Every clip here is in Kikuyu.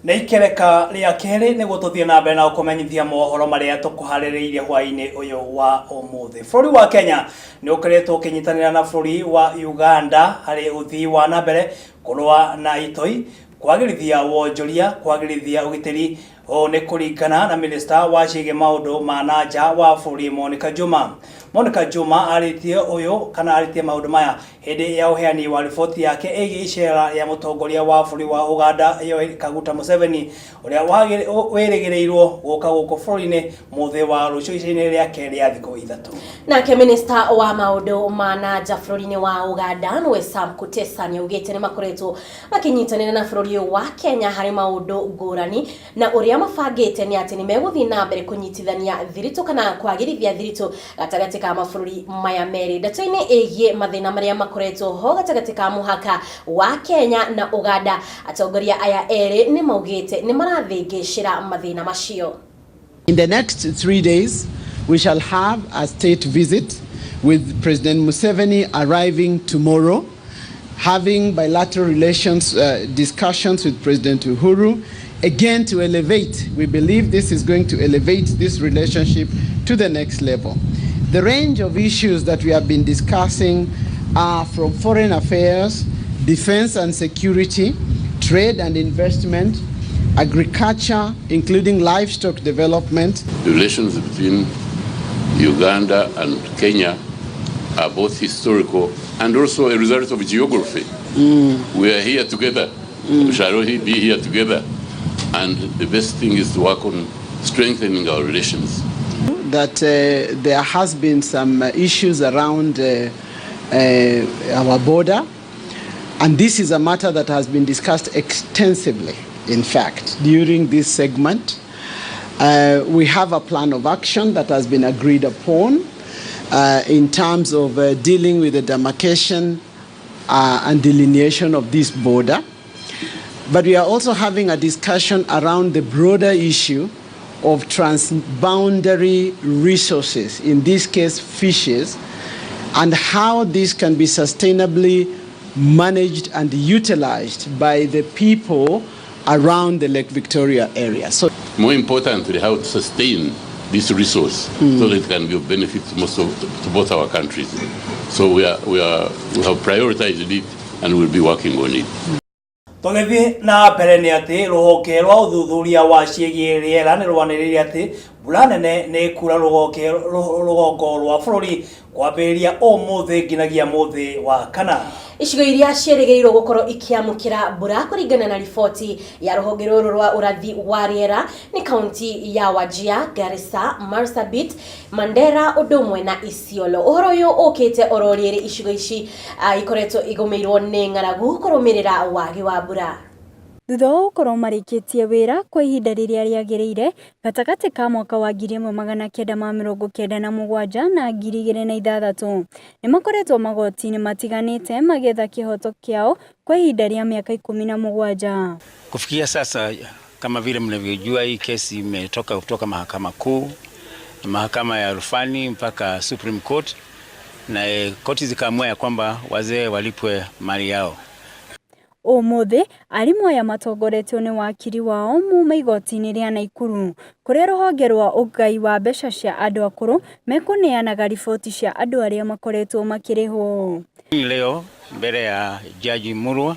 Nĩ ikereka rĩa kerĩ nĩguo tũthiĩ na mbere na gũkũmenyithia mohoro marĩa tũkũharĩrĩirie hwaĩ-inĩ ũyũ wa ũmũthĩ. Bũrũri wa Kenya nĩ ũkoretwo ũkĩnyitanĩra na bũrũri wa Uganda harĩ ũthii wa na mbere, kũrũa na itoi, kwagĩrithia wonjoria, kwagĩrithia ũgitĩri. Ũũ nĩ kũringana na minista wa ciĩgiĩ maũndũ ma na nja wa bũrũri Monica Juma. Monica Juma arĩtie ũyũ kana arĩtie maũndũ maya hĩndĩ ya ũheani wa riboti yake ĩgiĩ icera rĩa mũtongoria wa bũrũri wa Uganda Yoweri Kaguta Museveni, ũrĩa wĩrĩgĩrĩirwo gũka gũkũ bũrũri-inĩ mũthĩ wa rũciũ icera-inĩ rĩake rĩa thikũ 3. Nake minista wa maũndũ ma na nja bũrũri-inĩ wa Uganda nĩwe Sam Kutesa nĩaugĩte nĩ makoretwo makĩnyitanĩra na bũrũri ũyũ wa Kenya harĩ maũndũ ngũrani, na ũrĩa mabangĩte nĩ atĩ nĩ megũthiĩ na mbere kũnyitithania thiritũ kana kwagĩrithia thiritũ gatagatĩ ka mabũrũri maya merĩ. Ndeto-inĩ ĩgiĩ mathĩna marĩa makoretwo ho gatagatĩ ka mũhaka wa Kenya na Uganda, atongoria aya erĩ nĩ maugĩte nĩ marathĩngĩcĩra mathĩna macio. In the next 3 days, we shall have a state visit with President Museveni arriving tomorrow, having bilateral relations discussions with President Uhuru, again to elevate, we believe this is going to elevate this relationship to the next level. The range of issues that we have been discussing are from foreign affairs, defense and security, trade and investment, agriculture, including livestock development. The relations between Uganda and Kenya are both historical and also a result of geography. We are here together. We shall all be here together. And the best thing is to work on strengthening our relations. That there has been some issues around our border, and this is a matter that has been discussed extensively, in fact, during this segment. We have a plan of action that has been agreed upon in terms of dealing with the demarcation and delineation of this border. But we are also having a discussion around the broader issue of transboundary resources, in this case fishes, and how this can be sustainably managed and utilized by the people around the Lake Victoria area. So, more importantly, how to sustain this resource so that it can be of benefit to to both our countries. So we have prioritized it and we'll be working on it. Tũgĩthiĩ na mbere nĩ atĩ rũhonge rwa ũthuthuria wa ciĩgiĩ rĩera nĩ rwanĩrĩire atĩ mbura nene nĩ ĩkura rũgongo rwa bũrũri kwambĩrĩria ũmũthĩ nginyagia mũthĩ wa kana. Icigo iria ciĩrĩgĩrĩirwo gũkorwo ikĩamũkĩra mbura kũringana na riboti ya rũhonge rũrũ rwa ũrathi wa rĩera nĩ kaunti ya Wajir, Garissa, Marsabit, Mandera ũndũ ũmwe na Isiolo. Ũhoro ũyũ ũkĩte oro rĩrĩ icigo ici ikoretwo igũmĩirwo nĩ ng'aragu kũrũmĩrĩra wagi wa mbura. Thutha wa gũkorwo marĩkĩtie wĩra kwa ihinda rĩrĩa rĩagĩrĩire gatagatĩ ka mwaka wa 1997 na 2006, nĩ makoretwo magoti-inĩ matiganĩte magĩetha kĩhoto kĩao kwa ihinda rĩa mĩaka 17. Kufikia sasa, kama vile mnavyojua, hii kesi imetoka kutoka mahakama kuu, mahakama ya rufani mpaka Supreme Court, na koti zikaamua ya kwamba wazee walipwe mali yao. Ũmũthĩ arimũ aya matongoretio nĩ wakiri wao muma igoti-inĩ rĩa Naikuru kũrĩa rũhonge rwa ũgai wa mbeca cia andũ akũrũ mekũneanaga riboti cia andũ arĩa makoretwo makĩrĩhwo. Leo mbele ya Jaji Murwa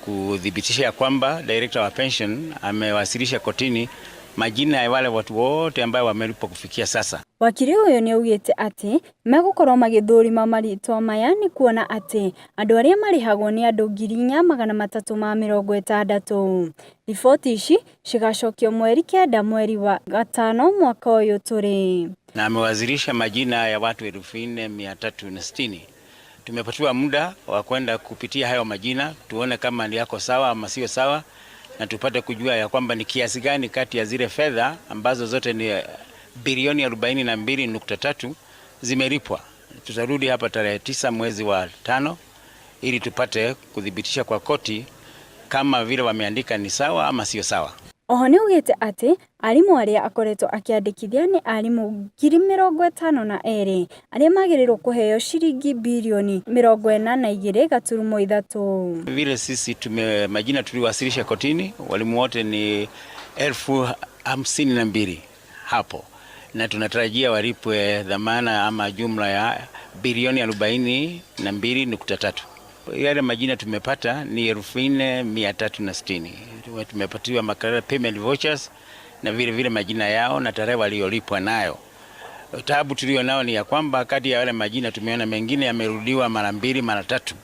kuthibitisha ya kwamba director wa pension amewasilisha kotini majina ya wale watu wote ambao wamelipwa kufikia sasa. Wakiri ũyũ nĩ augĩte atĩ megũkorwo magĩthũrima marĩtwa maya nĩ kuona atĩ andũ arĩa marĩhagwo nĩ andũ 4360. Riboti ici cigacokio mweri 9 mweri wa 5 mwaka ũyũ tũrĩ. Na amewasilisha majina ya watu 4360. Tumepatiwa muda wa kwenda kupitia hayo majina tuone kama ni yako sawa ama sio sawa, na tupate kujua ya kwamba ni kiasi gani kati ya zile fedha ambazo zote ni bilioni 42.3 zimelipwa. Tutarudi hapa tarehe 9 mwezi wa 5 ili tupate kuthibitisha kwa koti kama vile wameandika ni sawa ama sio sawa. Oho nĩaugĩte atĩ arimũ arĩa akoretwo akĩandĩkithia nĩ arimũ 52,000 arĩa magĩrĩirwo kũheo ciringi birioni 42.3. Vile sisi tume majina tuliwasilisha kotini, walimu wote ni 52,000 hapo, na tunatarajia walipwe dhamana ama jumla ya bilioni 42.3. Yale majina tumepata ni 4,360. Tumepatiwa makarara payment vouchers na vile vile majina yao na tarehe waliolipwa nayo. Taabu tulio nao ni ya kwamba kati ya wale majina tumeona mengine yamerudiwa mara mbili mara tatu.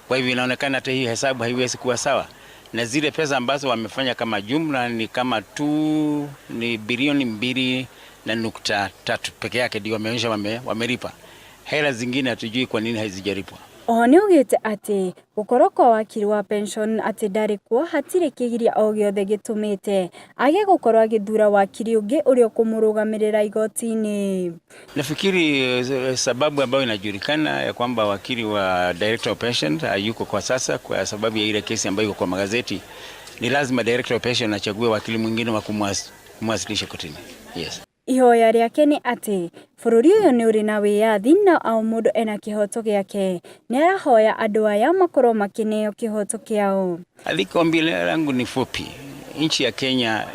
Kwa hivyo inaonekana hata hii hesabu haiwezi kuwa sawa, na zile pesa ambazo wamefanya kama jumla ni kama tu ni bilioni 2.3 peke yake ndio wameonyesha wamelipa. Hela zingine hatujui kwa nini hazijalipwa. Oho nĩaugĩte atĩ gũkorwo kwa wakiri wa pension atĩ ndarĩ kuo hatirĩ kĩgiria o gĩothe gĩtũmĩte age gũkorwo agĩthura wakiri ũngĩ ũrĩa ũkũmũrũgamĩrĩra igoti-inĩ. Nafikiri sababu ambayo inajulikana ya kwamba wakili wa Director of Pension hayuko kwa sasa kwa sababu ya ile kesi ambayo iko kwa magazeti, ni lazima Director of Pension achague wakili mwingine wa kumwasilisha kotini. Yes. Ihoya rĩake nĩ atĩ bũrũri ũyũ nĩ ũrĩ na wĩyathi na o mũndũ ena kĩhoto gĩake. Nĩarahoya andũ aya makorwo makĩneo kĩhoto kĩao. Ombi langu ni fupi. Nchi ya Kenya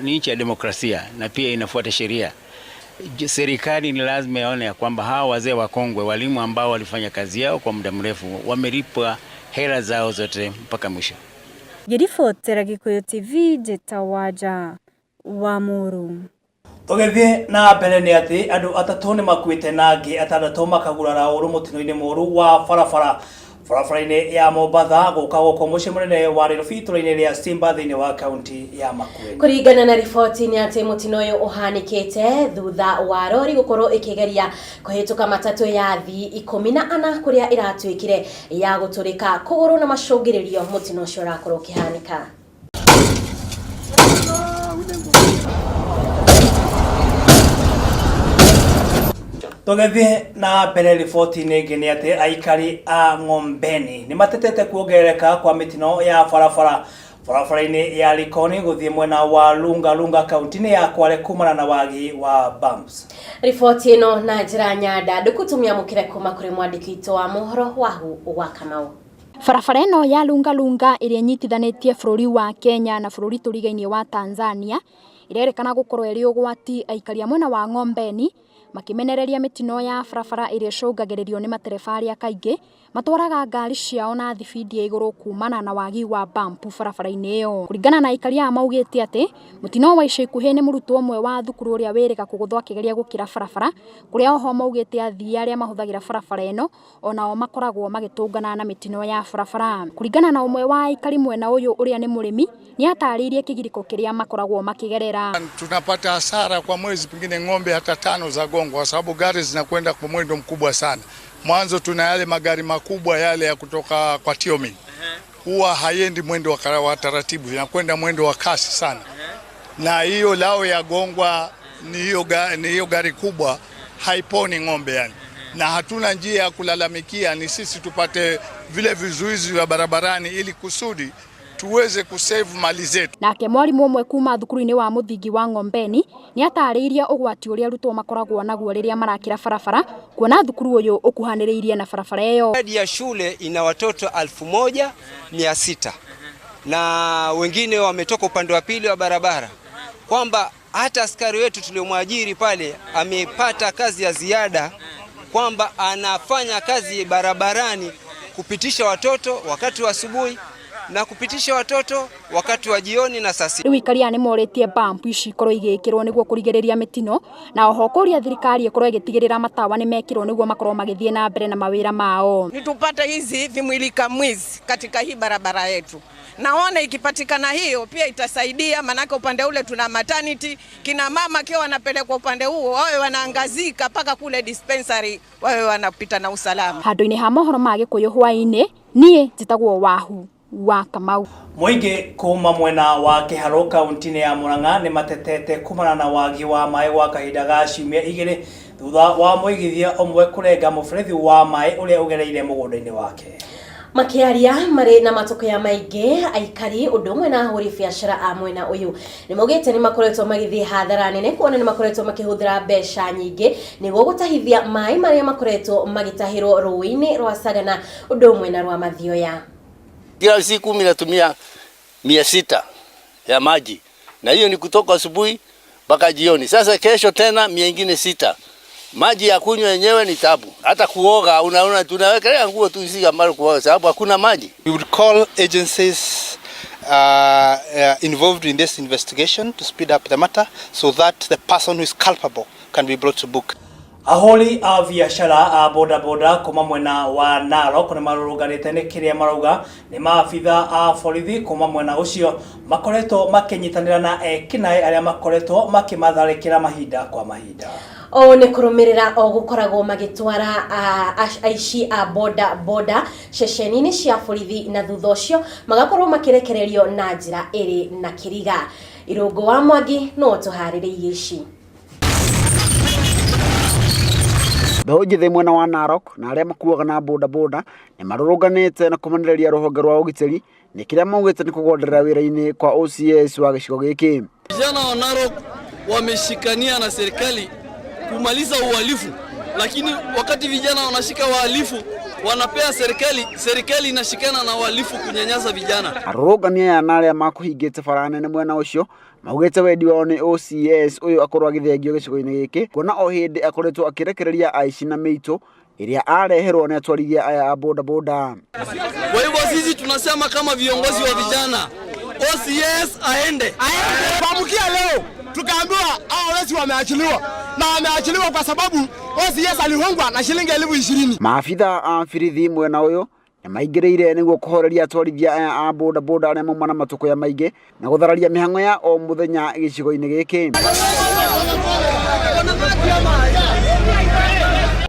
ni nchi ya demokrasia na pia inafuata sheria. Serikali ni lazima ione ya kwamba hawa wazee wakongwe, walimu ambao walifanya kazi yao kwa muda mrefu, wamelipwa hela zao zote mpaka mwisho. Ngĩribotera Gĩkũyũ TV njĩta Wanja wa Mũrũ. Tũgĩthiĩ na mbere nĩ atĩ andũ atatũ nĩ makuĩte na angĩ atandatũ makagurara ũru mũtino-inĩ mũru wa barabara barabara-inĩ ya Mombatha gũka gũkũ mũciĩ mũnene wa Nairobi itũra-inĩ rĩa Simba thĩinĩ wa kaunti ya Makueni. Kũringana na riboti nĩ atĩ mũtino ũyũ ũhanĩkĩte thutha wa rori gũkorwo ĩkĩgeria kũhĩtũka matatũ ya athii 14 kũrĩa ĩratuĩkire ya gũtũrĩka kũgũrũ na macũngĩrĩrio mũtino ũcio ũrakorwo ũkĩhanĩka. Tũgĩthiĩ na mbere riboti-inĩ ĩngĩ nĩ atĩ aikari a Ng'ombeni nĩ matetete kuongerereka kwa mĩtino ya barabara barabara-inĩ ya Likoni gũthiĩ mwena wa Lunga Lunga kaunti-inĩ ya Kwale kumana na wagi wa bumps. Riboti ĩno na njĩra nyandandũku tũmĩamũkĩre kuma kũrĩ mwandĩki witũ wa mohoro Wahu wa Kamau. Barabara ĩno ya Lunga Lunga ĩrĩa ĩnyitithanĩtie bũrũri wa Kenya na bũrũri tũrigainie wa Tanzania ĩrerĩkana gũkorwo ĩrĩ ũgwati aikari a mwena wa Ng'ombeni makĩmenereria mĩtino ya barabara ĩrĩa ĩcũngagĩrĩrio nĩ matereba arĩa kaingĩ matwaraga ngari ciao na thibindi ya igũrũ kumana na wagi wa bampu barabara-inĩ ĩyo. Kũringana na aikari aya maugĩte atĩ mũtino wa ica ikuhĩ nĩ mũrutwo ũmwe wa thukuru ũrĩa wĩrĩga kũgũthwo akĩgeria gũkĩra barabara, kũrĩa oho maugĩte athii arĩa mahũthagĩra barabara ĩno onao makoragwo magĩtũngana na mĩtino ya barabara. Kũringana na ũmwe wa aikari mwena ũyũ ũrĩa nĩ mũrĩmi, nĩ atarĩirie kĩgirĩko kĩrĩa makoragwo makĩgerera. Tunapata hasara kwa mwezi pengine ng'ombe hata 5 za gongo kwa sababu gari zinakwenda kwa mwendo mkubwa sana. Mwanzo tuna yale magari makubwa yale ya kutoka kwa Tiomin. Huwa haiendi mwendo wa taratibu, inakwenda mwendo wa kasi sana. Na hiyo lao ya gongwa ni hiyo gari kubwa haiponi ng'ombe yani. Na hatuna njia ya kulalamikia, ni sisi tupate vile vizuizi vya barabarani ili kusudi tuweze kusave mali zetu. Nake mwarimu ũmwe kuma thukuru-inĩ wa mũthingi wa Ng'ombeni nĩ atarĩirie ũgwati ũrĩa arutwo makoragwo naguo rĩrĩa marakĩra barabara, kuona thukuru ũyũ ũkuhanĩrĩirie na barabara ĩyo. Idadi ya shule ina watoto 1600 na wengine wametoka upande wa pili wa barabara, kwamba hata askari wetu tuliomwajiri pale amepata kazi ya ziada, kwamba anafanya kazi barabarani kupitisha watoto wakati wa asubuhi na kupitisha watoto wakati wa jioni na saa sita. Rĩu aikari aya nĩmorĩtie bampu ici ikorwo igĩkĩrwo nĩguo kũrigĩrĩria mĩtino, na oho kũria thirikari ĩkorwo ĩgĩtigĩrĩra matawa nĩmekĩrwo nĩguo makorwo magĩthiĩ na mbere na mawĩra mao. Ni tupate hizi vimulika mwizi katika hii barabara yetu. Naona ikipatikana hiyo pia itasaidia, manake upande ule tuna maternity, kina mama kio wanapelekwa upande huo wawe wanaangazika paka kule dispensary wawe wanapita na usalama. Handũ-inĩ ha mohoro ma Gĩkũyũ hwaĩ-inĩ, niĩ njĩtagwo Wahu wa Kamau. Mũingĩ kuma mwena wa Kĩharũ kaunti-inĩ ya Murang'a nĩ matetete kumana na wagi wa maĩ gwa kahinda ga ciumia 2 thutha wa mũigithia ũmwe kũrenga mũberethi wa maĩ ũrĩa ũgereire mũgũnda-inĩ wake. Makĩaria marĩ na matũkũya maingĩ, aikari ũndũ ũmwe na ahũri biacara a mwena ũyũ nĩ maugĩte nĩ makoretwo magĩthiĩ hathara nene kuona nĩ makoretwo makĩhũthĩra mbeca nyingĩ nĩguo gũtahithia maĩ marĩa makoretwo magĩtahĩrwo rũĩ-inĩ rwa Sagana ũndũ ũmwe na rwa Mathioya. Kila siku mimi natumia 600 ya maji, na hiyo ni kutoka asubuhi mpaka jioni. Sasa kesho tena 600. Maji ya kunywa yenyewe ni tabu, hata kuoga unaona tunawekelea nguo tu isi ambayo kuoga sababu hakuna maji. We would call agencies involved in this investigation to speed up the matter so that the person who is culpable can be brought to book. Ahũri a biacara a bodaboda kuma mwena wa Narok nĩ marũrũnganĩte nĩ kĩrĩa marauga nĩ maabitha a borithi kuma mwena ũcio makoretwo makĩnyitanĩra na ekinaĩ arĩa makoretwo makĩmatharĩkĩra mahinda kwa mahinda. Ũũ nĩ kũrũmĩrĩra o gũkoragwo magĩtwara aici a boda boda ceceni-inĩ cia borithi na thutha ũcio magakorwo makĩrekererio na njĩra ĩrĩ na kĩriga. Irũngũ wa Mwangi no tũharĩrĩirie ici. Mbeũ njĩthĩ mwena wa Narok na arĩa makuaga na bodaboda nĩ marũrũnganĩte na kũmenereria rũhonge rwa ũgitĩri nĩ kĩrĩa maugĩte nĩ kũgonderera wĩra-inĩ kwa OCS wa gĩcigo gĩkĩ. Vijana wa Narok wameshikania na serikali kumaliza uhalifu, lakini wakati vijana wanashika wahalifu wanapea serikali, serikali inashikana na wahalifu kunyanyasa vijana. Arũrũngani aya na arĩa makũhingĩte bara nene mwena ũcio maugĩte wendi wao nĩ OCS ũyũ akorwo agĩthengio gĩcigo-inĩ gĩkĩ kuona o hĩndĩ akoretwo akĩrekereria aici na mĩitũ ĩrĩa areherwo nĩ atwarithia aya a bodaboda. Kwa hivyo sisi tunasema kama viongozi wa vijana, OCS aende. Kuamkia leo tukaambiwa hao wezi wameachiliwa, na wameachiliwa kwa sababu OCS alihongwa na shilingi 20,000. Maabitha a birithi mwena ũyũ nĩ maingĩrĩire nĩguo kũhoreria atwarithia aya a bodaboda arĩa mauma na matũkũya maingĩ na gũthararia mĩhang'o ya o mũthenya gĩcigo-inĩ gĩkĩ.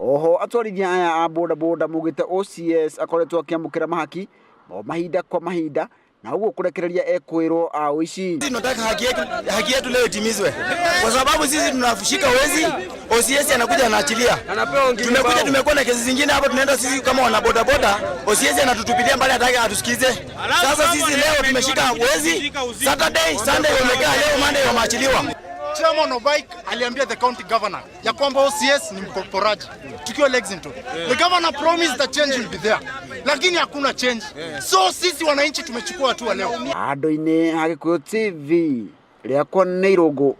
Oho atwarithia aya a bodaboda maugĩte OCS akoretwo akĩamũkĩra mahaki o mahinda kwa mahinda na ũguo kũrekereria ekwĩrwo a ũici. Tunataka haki yetu leo itimizwe, kwa sababu sisi tunashika wezi, OCS anakuja anaachilia. Tumekuja tumekuwa na kesi zingine hapo, tunaenda sisi kama wana bodaboda, OCS anatutupilia mbali, hataki atusikize. Sasa sisi leo tumeshika wezi, Saturday, Sunday wamekaa, leo Monday wameachiliwa. Chairman of Bike aliambia the county governor ya kwamba OCS ni mporaji tukiwa Lexington. The governor promised that change will be there, lakini hakuna change. So sisi wananchi tumechukua hatua leo. Handũ-inĩ ha Gĩkũyũ TV rĩakwa nĩ Irũngũ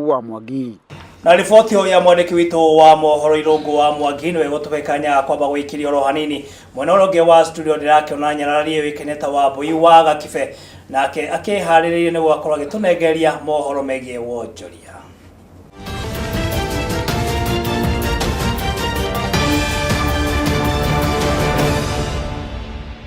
wa Mwangi. Na riboti ĩyo ya mwandĩki witũ wa mohoro Irũngũ wa Mwangi nĩwe gũtũhe kanya kwamba gũikĩria oro hanini. Mwena ũrĩa ũngĩ wa studio ndĩrakĩona nyarari ĩũĩkaine ta Wambui wa Gakibe, nake akĩharĩrĩirie nĩguo akorwo agĩtũnengeria mohoro megiĩ wonjoria.